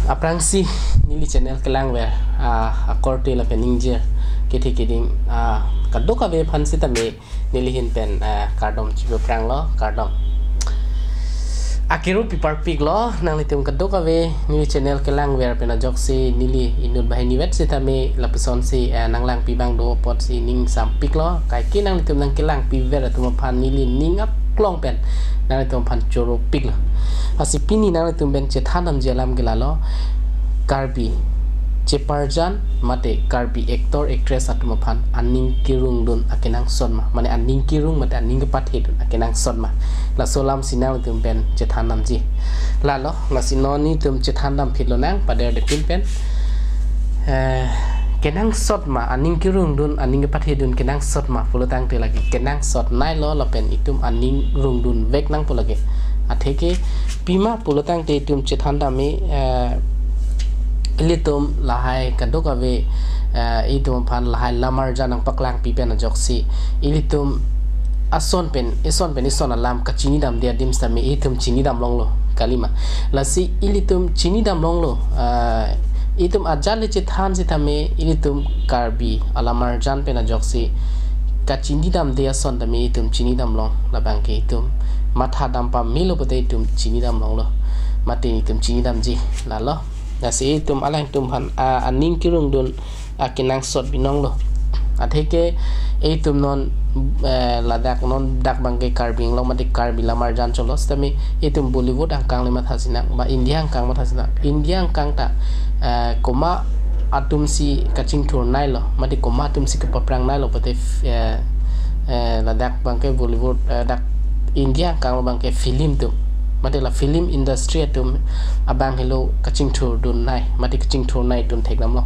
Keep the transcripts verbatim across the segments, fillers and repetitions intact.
Aphrangsi neli channel kelangver, ah, akorte lapen ingjir kethe keding, ah, kadokave aphan sitame neli ahin pen, ah, kardom chipaphranglo, kardom. Akero pi parpiklo, nanglitum kadokave neli channel kelangver pen ajoksi neli inut banghini vet sitame lapusonsi, eh, nanglangpi abang do apotsi ning sampiklo, kaike nanglitum nangkelangpiver atum aphan neli ning aklong pen nanglitum aphan choropiklo. Lasi pini nanglitum pen chethan damji alam ke lalo, Karbi cheparjan mate Karbi actor actress atum aphan aning kerungdun akenangsot ma, mane aning kerung mate aning kepathedun akenangsot ma. Laso alamsi nanglitum pen chethan damji. Lalo, lasi non nelitum chethan damphit lonang, paderdepin pen. Eh, kenangsot ma, aning kerungdun, aning kepathedun kenangsot ma pulotangte lake kenangsotneilo, lapen itum aning rungdunvek nangpo lake. Atheke pima pulotangte itum chethan dam-e, eh, ilitum lahai kadokave, eh, itum aphan lahai lam arjan nangpaklangpi pen ajoksi ilitum ason pen, ison pen ison alam kachini damde adim sitame itum chini damlonglo, kalima. Lasi ilitum chini damlonglo, ah, itum ajat le chethan sitame ilitum Karbi alam arjan pen ajoksi kachini damde ason tame itum chini damlong, labangke itum matha dam pamelo pote itum chini damlonglo, mate itum chini damji, lalo. Lasi itum alangtum aphan, ah, aning kerungdun akenangsot binonglo. Atheke itum non, eh, ladak non dak abangke Karbi Anglong mate Karbi lam arjan cholo sitame itum Bollywood angkang le matha sinang, ba India angkang matha sinang. India angkang ta, eh, komat atumsi kachingthurneilo, mate komat atumsi kepaprangneilo pote, eh, eh, ladak abangke Bollywood, eh, dak India angkang abangke film atum, mate la film industry atum abang helo kachingthurdunnei, mate kachingthurnei atum thekdamlo.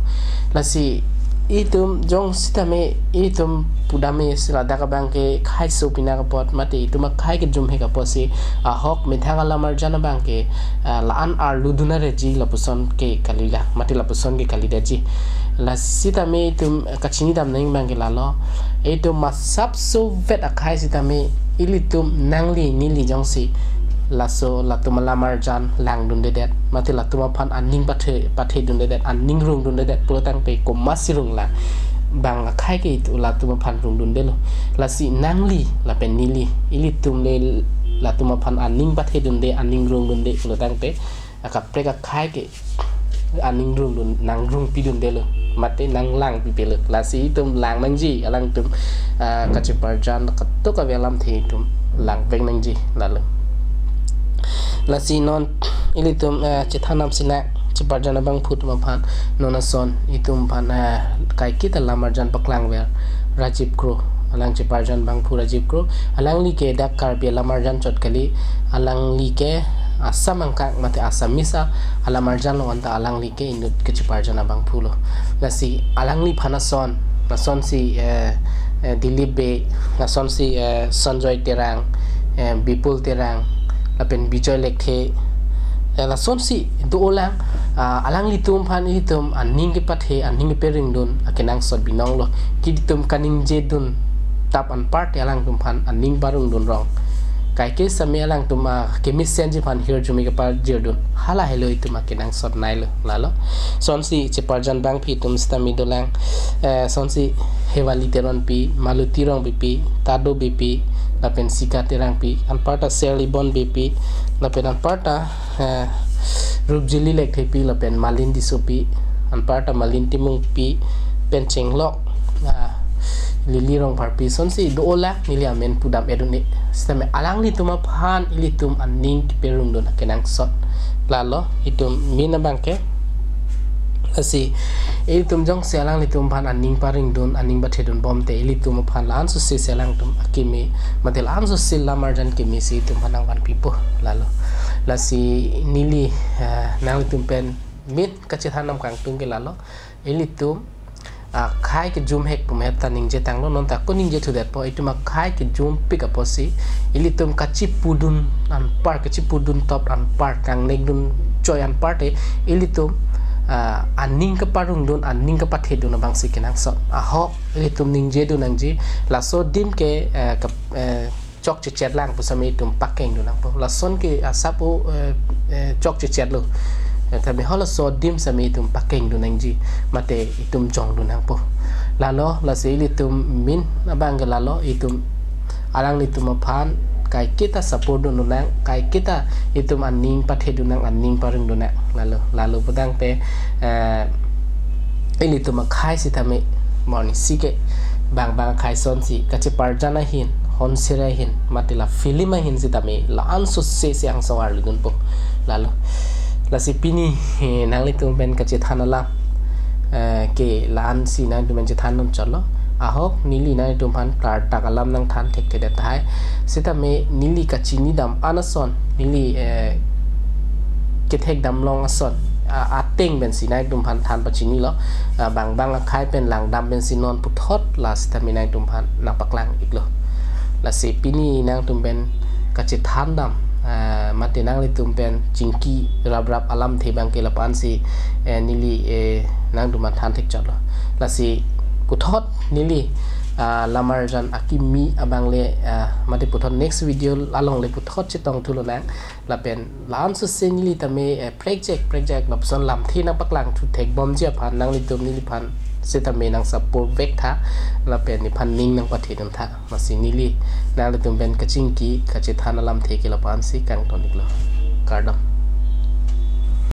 Lasi itum jong sitame itum pudam-e si ladak abangke khei so pinak apot, mate itum akhei kejumhek apotsi ahok methang alam arjan abangke, ah, la-an arludun areji lapuson ke kalilang, mate lapuson ke kalidetji. Lasi sitame itum kachini damnang abangke lalo, itum masap so vet akhei sitame ilitum nangli neli jongsi laso latum alam arjan langdundedet, mate latum aphan aning pathe, pathedundedet, aning rungdundedet pulotangte komatsi runglang? Bang akhei ke itum latum aphan rungdundelo. Lasi nangli lapen neli, ilitum le latum aphan aning pathedunde, aning rungdunde pulotangte akaprek akhei ke aning rungdun, nangrungpidundelo, mate nanglangpipelo. Lasi itum lang nangji, alangtum, ah, kacheparjan kadokave alamthe itum langvek nangji, lalo. Lasi non ilitum, ah, chethan dam sinang cheparjan abangphu atum aphan, non ason itum aphan, ah, kaiketa lam arjan paklangver Rajiv Kro, alang cheparjan abangphu Rajiv Kro, alangli ke dak Karbi alam arjan chot kali, alangli ke Assam angkang mate Assamese alam arjan along anta alangli ke inut kacheparjan abangphulo. Lasi alangliphan ason, lasonsi, eh, eh, Dilip Bey, lasonsi, eh, Sanjoy Terang, eh, Bipul Terang, lapen Bijoy Lekthe, eh, lasonsi dolang, ah, alanglitum aphan itum aning kepathe, aning keperingdun akenangsot binonglo. Ke itum kaningjedun tap anparte alangtum aphan aning parungdun rong. Kaike sitame alangtum, ah, kemesenji aphan hirjume kepajirdun, hala helo itum akenangsotneilo, lalo. Lasonsi cheparjan abangpi atum sitame dolang, eh, lasonsi Hewali Teronpi, Maluti Rongpipi, Tado Beypi, lapen Sika Terangpi, anparta Serlibon Beypi, lapen anparta, eh, Rupjili Lekthepi, lapen Malin Tissopi, anparta Malin Timungpi, pen chenglok, ah, Lily Rongpharpi, lasonsi dolang, neli amen pudam-edun-e. Sitame alanglitum aphan ilitum aning keperingdun akenangsot, lalo itum min abangke. Lasi ilitum jongsi alanglitum aphan aning paringdun, aning pathedun bomte, ilitum aphan la-an sose si alangtum akeme, mate la-an sose lam arjan kemesi itum aphan nangvanpipo, lalo. Lasi neli, eh, nanglitum pen min kachethan dam kangtung ke lalo, ilitum akhei kejumhek pu meheta ningjetanglo, nonta ako ningjethudetpo, itum akhei kejumpik apotsi ilitum kachipudun anpar, kachipudun top anpar, kangnekdun choi anparte ilitum, ah, aning keparungdun, aning kepathedun abangsi kenangsot. Ahok ilitum ningjedun nangji, laso adim ke, eh, ke, eh, chokchechetlang pu sitame itum pakengdun nangpo. Lason ke asap o, eh, eh, chokchechetlo. Tame halaso adim sitame itum pakengdun nangji, mate itum jongdun nangpo. Lalo, lasi ilitum min abang ke lalo, itum alanglitum aphan kaiketa support dun nang, kaiketa itum aning pathedun nang, aning parongdun nang. Lalo, lalo putangte, eh, ilitum akhei sitame morning si ke bang bang akhei asonsi kacheparjan ahin, honsere ahin, mate la film ahin sitame la-an sose si angsong arlidunpo. Lalo, lasi pini, eh, nanglitum pen kachethan alam, eh, ke la-ansi nangtum pen chethandun chotlo. Ahok neli nangtum aphan klardak alam nangthan thekthedet tahai. Sitame neli kachinidam an ason, neli, eh, kethekdam long ason, a-, ateng pensi nangtum aphan than pachinilo. Ah, bang bang akhei pen langdam pensi non puthot la sitame nangtum aphan nangpaklang iklo. Lasi pini nangtum pen kachethandam, ah, mate nanglitum pen chingki raprap alamthe abang ke lapu-ansi, eh, neli, eh, nangtum aphan than thek chotlo. Lasi puthot neli, ah, lamarjan akimi abang le, ah, mate puthot next video along le puthot chetong thulo nang. Lapen la-an sose neli tame, eh, prekjak prekjak lapuson lamthe nangpaklang thu thekbomji aphan nanglitum neliphan sitame nang support vek tha, lapen nephan ning nangpathedun tha. Lasi neli nanglitum pen kachingki kachethan alamthe ke lapu-ansi kangton iklo. Kardom.